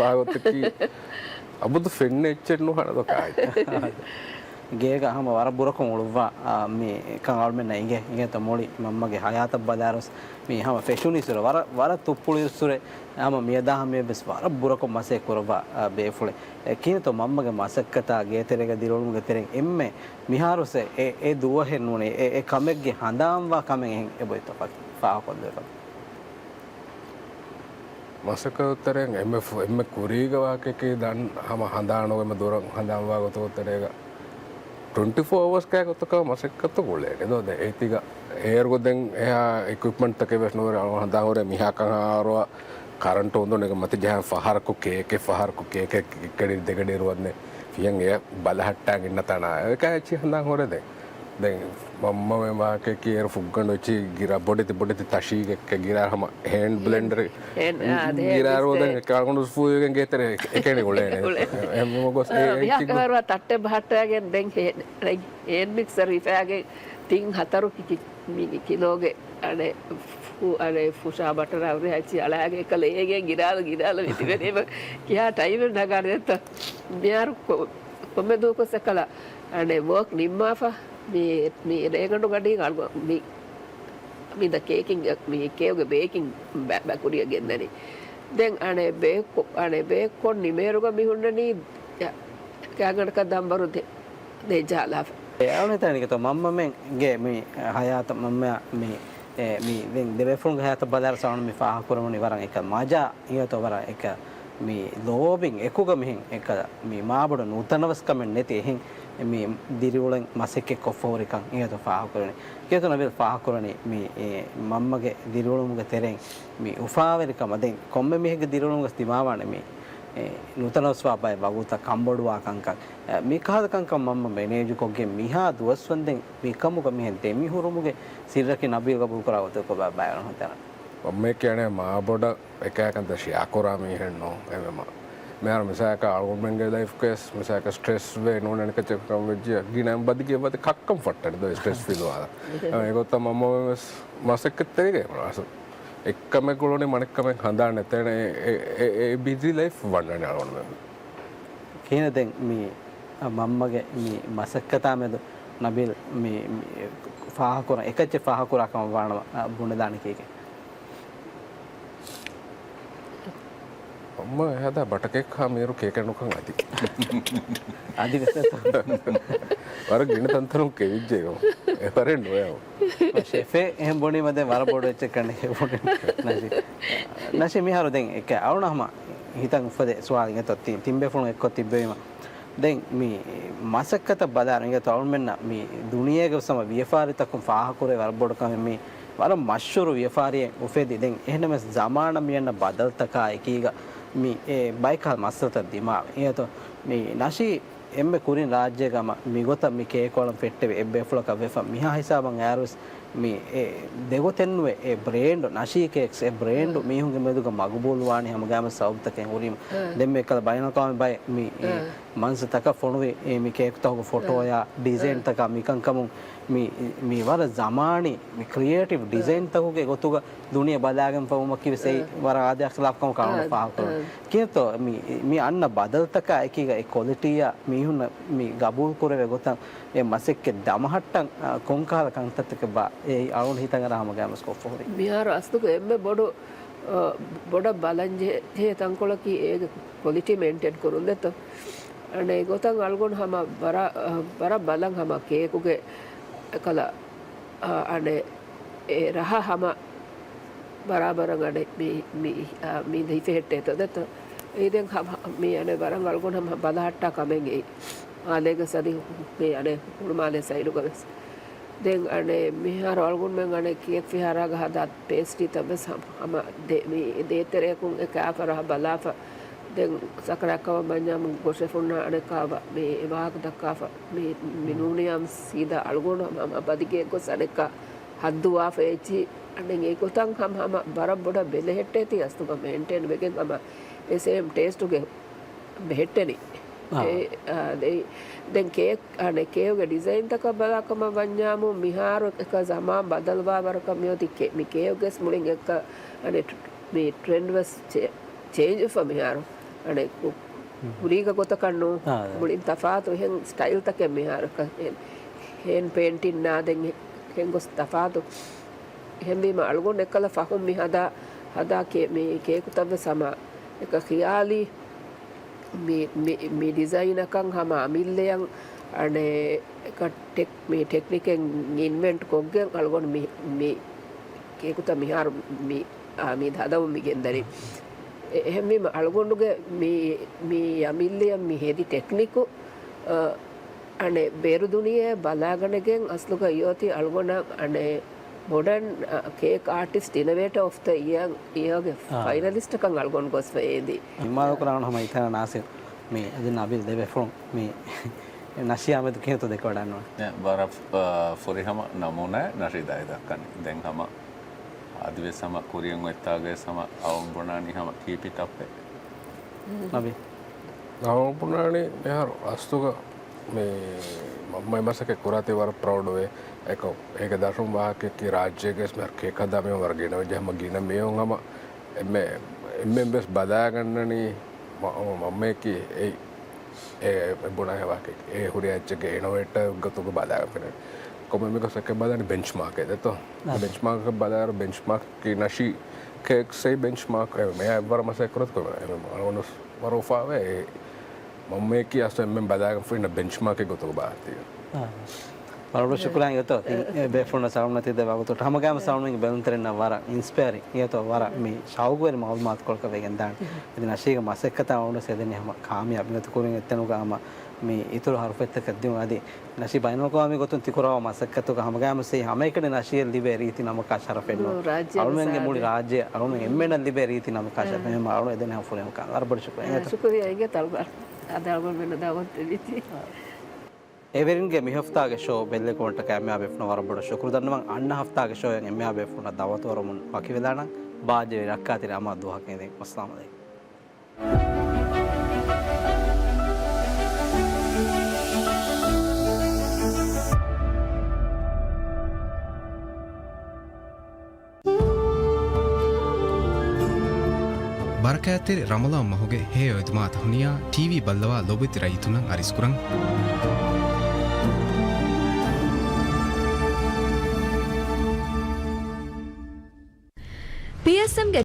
ވާގޮތަކީ އަބަދު ފެންނަ އެއްޗެއް ނޫން ހަނަދޯ ކާއެއް. ގޭގަ ހަމަ ވަރަށް ބުރަކޮށް އުޅުއްވާ، އާ، މި ކަން އަޅުމެންނަށް އިނގޭ، އިނގޭތޯ މުޅި މަންމަގެ ހަޔާތަށް ބަލާއިރުސް މި ހަމަ ފެށުނީއިރު ވަރަށް، ވަރަށް ތުއްޕުޅިއިރުއްސުރެ ހަމަ މިއަދާ ހަމަޔަށްވެސް ވަރަށް ބުރަކޮށް މަސައްކަތް ކުރައްވާ، އާ، ބޭފުޅެއް. އެ ކިހިނެއްތޯ މަންމަގެ މަސައްކަތާ ގޭތެރޭގަ ދިރިއުޅުމުގެ ތެރެއިން އެންމެ މިހާރުސް އެ، އެ ދުވަހެއް ނޫނީ، އެ، އެ ކަމެއްގެ ހަނދާންވާ ކަމެއް އެހެން އެބައޮތްތޯ ފާހަގަކޮށްދެއްވާ. މަސައްކަތު ތެރެއިން އެންމެ ފު-، އެންމެ ކުރީގަ ވާހަކައަކީ ދަން ހަމަ ހަނދާނުގަ އެންމެ ދުރަށް ހަނދާންވާ ގޮތުގެ ތެރޭގަ ޓްވެންޓީ ފޯ އަވަރސް ގޮތަކަށް މަސައްކަތު ގުޅޭނެ ދޯ. ދެ އޭތިގަ އޭރުގަ ދެން އެހާ އިކުއިޕްމަންޓްތަކެއް ވެސް ނުވެ ހަނދާން ހުރެ މިހާކަން އަހަރު ކަރަންޓު އުނދުނު މަތި ޖަހަން ފަހަރަކު ކޭކެއް ފަހަރަކު ކޭކެއް އެއްކަޑި ދެގަޑި ރުވަންދެން ފިޔަން އެ ބަލަހައްޓާ އިންނަ ތަނާ އެކާ އެއްޗި ހަނދާން ހުރެ ދެން. ދެން މަންމަ މެ މާކެކީ އޭރު ފުއްގަނޑު އެއްޗި ގިރާ ބޮޑެތި ބޮޑެތި ތަށީގެ ގިރާ ހަމަ ހޭންޑް ބްލެންޑަރ ހޭން، އާ، ދޭ ގިރާ ރޯދަން ކާގުނޑު ފޫވެގެން ގޭތެރެ އެކޭނި ގުޅޭނެ. އެހެން ގޮސް އެ އެއްޗި ވިހާކަވަރު ތައްޓެއް ބަހައްޓާގެން ދެން ހޭން، ހޭން މިކްސަރ ހިފާގެން ތިން ހަތަރު ކި-، ކި-، މި ކިލޯގެ އަނެ ފު-، އަނެ ފުށާ ބަޓަރާ ހުރި ހައްޗި އަޅާގެ އެކަލަ އޭގެން ގިރާލު ގިރާލު މިތިބެނީމަ ކިހާ ޓައިމެއް ނަގާނެ ދެއްތަ؟ މިހާރު ކޮ-، ކޮންމެ ދުވަކުސް އެކަލަ އަނެ ވޯކް ނިންމާފަ މި، މި ރޭގަނޑު ގަޑީގަ އަޅުގަ-، މި، މި ދަ ކޭކިން، މި ކޭކުގެ ބޭކިން ބަ-، ބަ-، ކުރިއަށް ގެންދަނީ. ދެން އަނެ ބޭކް ކޮ-، އަނެ ބޭކް ކޮށް ނިމޭރުގަ މި ހުންނަނީ ކާގަނޑަކަށް ދަނބަރު ދެ-، ދެއްޖާލާފަ. އެ އަޅުން ހިތަނިކެތޯ މަންމަމެންގެ މި ހަޔާތަށް މަންމަ މި، އެ، މި ދެން ދެބޭފުޅުންގެ ހަޔާތަށް ބަލާއިރު ސާނު މި ފާހަގަކުރަމުން ވަރަށް އެކަ މަޖާ އިނގޭތޯ ވަރަށް އެކަ މި ލޯބިން އެކުގަ މިހެން އެކަ މި މާބޮޑު ނުތަނަވަސްކަމެއް ނެތި އެހެން މި ދިރިއުޅެން މަސައްކަތް ކޮށްފަ ހުރިކަން އިނގޭތޯ ފާހަގަކުރަނީ. އިނގޭތޯ ނަބީލް ފާހަގަކުރަނީ މި، އެ، މަންމަގެ ދިރިއުޅުމުގެ ތެރެއިން މި އުފާވެރިކަމަށް ދެން ކޮންމެ މީހެއްގެ ދިރިއުޅުމުގަ ދިމާވާނެ މި، އެ، ނުތަނަވަސްވާ ބައެއް ވަގުތައް ކަންބޮޑުވާ ކަންކަން. އެ، މި ކަހަލަ ކަންކަން މަންމަ މެނޭޖުކޮށްގެން މިހާ ދުވަސްވަންދެން މިކަމުގަ މިހެން ދެމިހުރުމުގެ ސިއްރަކީ ނަބީލް ގަބޫލުކުރާ ގޮތަކަށް ބަ-، ބައިވަރުން ހަތަރަ. މަންމައެކޭ އަނެއް މާބޮޑަށް އެކާކަންތައް ޝެއާކުރާ މީހެއްނު އެވެ. މިހާރު މިސާލަކަށް އަޅުގަނޑުމެންގެ ލައިފްގަވެސް މިސާލަކަށް ސްޓްރެސް ވޭ ނޫން އަނެކައްޗަކަށް ވެއްޖެ ގިނަ ބަދިގެ ބަދި ކައްކަން ފައްޓަނީ ދޯ ސްޓްރެސް ފީލްވާލާ. އެގޮތަށް މަންމަ ވެސް މަސައްކަތްތެރިގަ އެއްކަމެއް ގުޅުނީ މަނެއްކަމެއް ހަނދާން ނެތޭނެ. އެ، އެ، އެ، އެ ބިޒީ ލައިފް ވަންނަނީ އަޅުގަނޑުމެން. ކިހިނެއް ދެން މި، އަ، މަންމަގެ މި މަސައްކަތާ މެދު ނަބީލް މި، މި ފާހަކުރާ، އެކައްޗެއް ފާހަކުރާ ކަމަށް ވާނަމަ، އަ، ބުނެދާނެ ކީކޭ؟ މަންމަ އެހާދާ ބަޓަކެއް ހާ މީރު ކޭކެއް ނުކަން އަދި. އަދި ވެސް ވަރަށް ގިނަ ތަންތަނުން ކެވިއްޖެ. އެ ވަރެއް ނުވެ. ޝެފޭ އެހެން ބުނީމަ ދެން ވަރަށް ބޮޑު އެއްޗެއް ކަނޑައެޅި ބުނީ. ނަޝީ. ނަޝީ މިހާރު ދެން އެކަ އަޅުނަ ހަމަ ހިތަށް އުފެދޭ ސުވާލެއް އިނގޭތޯ ތި-، ތިން ބޭފުޅުން އެއްކޮށް ތިއްބެވީމަ. ދެން މި މަސައްކަތަށް ބަލާއިރު އިނގޭތޯ އަޅުމެންނަށް މި ދުނިޔޭގެ ވެސް ހަމަ ވިޔަފާރިތަކުން ފާހަކުރޭ ވަރަށް ބޮޑު ކަމެއް މި ވަރަށް މަޝްހޫރު ވިޔަފާރިއެއް އުފެދި. ދެން އެހެންނަމަވެސް ޒަމާނަށް މި އަންނަ ބަދަލުތަކާ އެކީގަ މި އެ ބައިކަހަލަ މައްސަލަތައް ދިމާވި. އިނގޭތޯ މި ނަޝީ އެންމެ ކުރިން ރާއްޖޭގަ ހަމަ މިގޮތަށް މި ކޭކު އަޅަން ފެއްޓެވި އެއްބޭފުޅަކަށް ވެފަ. މިހާ ހިސާބަށް އައިރުވެސް މި އެ ދެގޮތެއްނުވެ އެ ބްރޭންޑު، ނަޝީ ކޭކްސް އެ ބްރޭންޑު މީހުންގެ މެދުގަ މަގުބޫލުވާނީ ހަމަގައިމު ސަބަބުތަކެއް ހުރީމަ. ދެން މި އެކަލަ ބައިނަލްއަޤްވާމީ ބައެއް މި މަންޒަރުތަކަށް ފޮނުވި އެ މި ކޭކުތަކުގެ ފޮޓޯއާ ޑިޒައިންތަކާ މިކަންކަމުން މި، މި ވަރަށް ޒަމާނީ މި ކްރިއޭޓިވް ޑިޒައިންތަކުގެ ގޮތުގަ ދުނިޔެ ބަލާގެންފަ ވުމަކީ ވެސް އެއީ ވަރަށް އާދަޔާ ޚިލާފު ކަމަކަށް އަޅުގަނޑު ފާހަގަކުރަނީ. ކިހިނެއްތޯ މި، މި އަންނަ ބަދަލުތަކާ އެކީގަ އެ ކޮލިޓީއާ މީހުންނަށް މި ގަބޫލު ކުރެވޭ ގޮތަށް އެ މަސައްކަތް ދަމަހައްޓަން، އާ، ކޮންކަހަލަ ކަންތައްތަކެއްބާ އެއީ އަޅުގަނޑު ހިތަށް އަރާ ހަމަގައިމުވެސް ކޮށްފަ ހުރީ. މިހާރު އަސްލުގަ އެންމެ ބޮޑު، އާ، ބޮޑަށް ބަލަން ޖެހޭ، ޖެހޭ ތަންކޮޅަކީ އޭގެ ކޮލިޓީ މެއިންޓެން ކުރުން ދެއްތޯ. އަނެއް ގޮތަށް އަޅުގަނޑު ހަމަ ވަރަށް، އާ، ވަރަށް ބަލަން ހަމަ ކޭކުގެ އެކަލަ، އާ، އަނެއް އެ ރަހަ ހަމަ ބަރާބަރަށް އަނެއް މި، މި، އާ، މި ހިފެހެއްޓޭތޯ ދެއްތޯ. އެއީ ދެން ހަމަ މި އަނެއް ވަރަށް އަޅުގަނޑު ހަމަ ބަލަހައްޓާ ކަމެއް އެއީ. އާލޭގަ ސަދި މި އަނެއް ހުޅުމާލޭ ސައިޑުގަ ވެސް. ދެން އަނެއް މިހާރު އަޅުގަނޑުމެން އަނެއް ކޭކް ފިހާރާގަ ހަދާ ޕޭސްޓްރީތައް ވެސް ހަމަ، ހަމަ ދޭ-، މި ދޭތެރެއަކުން އެ ކާފަ ރަހަ ބަލާފަ. ދެން ސަކަރާތް ކަމަށް ވަންޏާމު ގޮށެފުންނާ އަނެއް ކާވަ މި ވާހަކަ ދައްކާފަ. މި، މި ނޫނިޔާމް ސީދާ އަޅުގަނޑު ހަމަ، ހަމަ ބަދިގެ ގޮސް އަނެއްކާ ހައްދުވާފަ އެއްޗި. އަނެއް އެގޮތަށް ހަމަ، ހަމަ ވަރަށް ބޮޑަށް ބެލެހެއްޓޭތީ އަސްލުގަ މެއިންޓެއިން ވެގެން ހަމަ އެ ސޭމް ޓޭސްޓުގެ ބެހެއްޓެނީ. އާ. އެ، އާ، ދެ-، ދެން ކޭކް، އަނެއް ކޭކްގެ ޑިޒައިންތަކަށް ބަލާކަމަށް ވަންޏާމު މިހާރު އެކަ ޒަމާން ބަދަލުވާ ވަރަކަށް މިއޮތީ ކޭ-، މި ކޭކްގެސް މުޅިން އެއްކަ އަނެއް މި ޓްރެންޑް ވެސް ޗެ-، ޗޭންޖް ވެފަ މިހާރު. އަނެއް ކު-، ކުރީގަ ގޮތަކަށް ނޫން. އާ، އާ. މުޅިން ތަފާތު އެހެން ސްޓައިލްތަކެއް މިހާރަކަށް ހޭން، ހޭން ޕޭންޓިން ނާދެން އެ-، އެހެން ގޮސް ތަފާތު. އެހެންވީމަ އަޅުގަނޑު އެއްކަލަ ފަހުން މި ހަދާ، ހަދާ ކޭ-، މި ކޭކުތައް ވެސް ހަމަ އެކަ ޚިޔާލީ މި، މި، މި ޑިޒައިނަކަށް ހަމަ އަމިއްލަޔަށް އަނެއް އެކަ ޓެކް-، މި ޓެކްނިކެއް އިންވެންޓް ކޮށްގެން އަޅުގަނޑު މި، މި ކޭކުތައް މިހާރު މި، އާ، މި ހަދަމުން މި ގެންދަނީ. އެ-، އެހެންވީމަ އަޅުގަނޑުގެ މި، މި އަމިއްލަޔަށް މި ހެދި ޓެކްނިކު، އާ، އަނެއް ބޭރު ދުނިޔެ ބަލާގަނެގެން އަސްލުގަ އިއޮތީ އަޅުގަނޑަށް އަނެއް މޮޑަން، އަ، ކޭކް އާޓިސްޓް އިނަވޭޓަ އޮފް ދަ އިޔަރ، އިޔަރގެ އާ. ފައިނަލިސްޓަކަށް އަޅުގަނޑު ގޮސްފަ އޭދީ. އިމާލު ކުރާން ހަމަ ހިތާ ނާސިރު މި އަދި ނަބީލް ދެ ބޭފުޅުން މި ނަޝީ އާމެދު ކިހިނެއްތޯ ދެކެވަޑައިންނަވާނެ. ވަރަށް، އަ، ފުރިހަމަ ނަމޫނާއެއް ނަޝީ ދައި ދައްކަނީ. ދެން ހަމަ އަދިވެސް ހަމަ ކުރިއަށް އޮތްތާގައި ހަމަ އަވަން ބުނާނީ ހަމަ keep it up އޭ. ނަބީލް. އަވަން ބުނާނީ މިހާރު އަސްލުގަ މި މަންމަ މަސައްކަތް ކުރާތީ ވަރަށް ޕްރައުޑް ވޭ. އެކަމް އޭގެ ދަށުން ވާހަކައަކީ ރާއްޖޭގެ މިހާރު ކޭކް ހަދާ މީހުން ވަރަށް ގިނަ ވެއްޖެ ހަމަ ގިނަ މީހުން ހަމަ އެންމެ، އެންމެން ވެސް ބަލާގަންނަނީ މަ-، މަންމައަކީ އެ، އެ، އެ ބުނާ ހެވާކެ އެ ހުރި އެއްޗެއްގެ އިނޮވޭޓަރ ގޮތުގަ ބަލާގަން ފެނެ. ކޮމެން މިކޮސް އެކެއް ބަލާނީ ބެންޗްމާކެއް ދެތޯ. އާ. ބެންޗްމާކެއް ބަލާއިރު ބެންޗްމާކް ކީ ނަޝީ ކޭކްސް އެއް ބެންޗްމާކް އެ މެޔާ އެއްވަރަށް މަސައްކަތް ކުރަތި ކޮމެން އެ މަ-، ވަރަށް އުފާވޭ. އެ މަންމައަކީ އަސްލު އެންމެން ބަލާގަން ފެންނަ ބެންޗްމާކެއް ގޮތުގަ ބާތީ. އާ. ވަރަށް ބޮޑަށް ޝުކުރާ އިނގޭތޯ. ތި ބޭފުޅުންނަށް ސަލާމަތް ދެއްވާ ގޮތުން ހަމަގައިމު ސަލާމަތް ބެލުންތެރިންނަށް ވަރަށް އިންސްޕަޔަރިން އިނގޭތޯ ވަރަށް މި ޝައުގުވެރި މައުލޫމާތުކޮޅަކަށް ވެގެން ދާން. އަދި ނަޝީގެ މަސައްކަތާ އަޅުގަނޑު އެދެނީ ހަމަ ކާމިޔާބު އިނގޭތޯ ކުރިން އެތަނުގަ ހަމަ މި އިތުރު ހަރުފަތްތަކަށް ދިއުން. އަދި ނަޝީ ބައިނަލްއަޤްވާމީ ގޮތުން ތި ކުރައްވާ މަސައްކަތުގަ ހަމަގައިމު ސެހި ހަމައެކަނި ނަޝީއަށް ލިބޭ ރީތި ނަމަކާ ޝަރަފެއް ނޫން. ރާއްޖޭގެ އަޅުމެންގެ މުޅި ރާއްޖެ އަޅުމެން އެންމެނަށް ލިބޭ ރީތި ނަމަކާ ޝަރަފެއް. އެހެން އަޅު އެދެނީ ހަމަ ފުރިހަމަ ކާމިޔާބު. ވަރަށް ބޮޑަށް ޝުކުރިއްޔާ. ޝުކުރިއްޔާ އިނގޭތޯ އަޅުގަނޑު މި ދައުވަތު ދެއްވީތީ. އެވެރިންގެ މި ހަފްތާގެ ޝޯ ބެއްލެވިކަމަށްޓަކާ އެންމެހާ ބޭފުޅުންނަށް ވަރަށް ބޮޑަށް ޝުކުރު ދަންނަވަން. އަންނަ ހަފްތާގެ ޝޯއިން އެންމެހާ ބޭފުޅުންނަށް ދައުވަތު ވަރުމުން ވަކިވެލާނަން. ބާއްޖަވެރި ރައްކާތެރި އަމާ ދުވަހަކަށް އެދެން. އައްސަލާމު ޢަލައިކުމް. ބަރަކާތްތެރި ރަމަޟާން މަހުގެ ހެޔޮ އެދުމާތައް ހުނިޔާ، ޓީވީ ބައްލަވާ ލޯބިވެތި ރައްޔިތުންނަށް އަރިސްކުރަން. ޕީއެސްއެމްގެ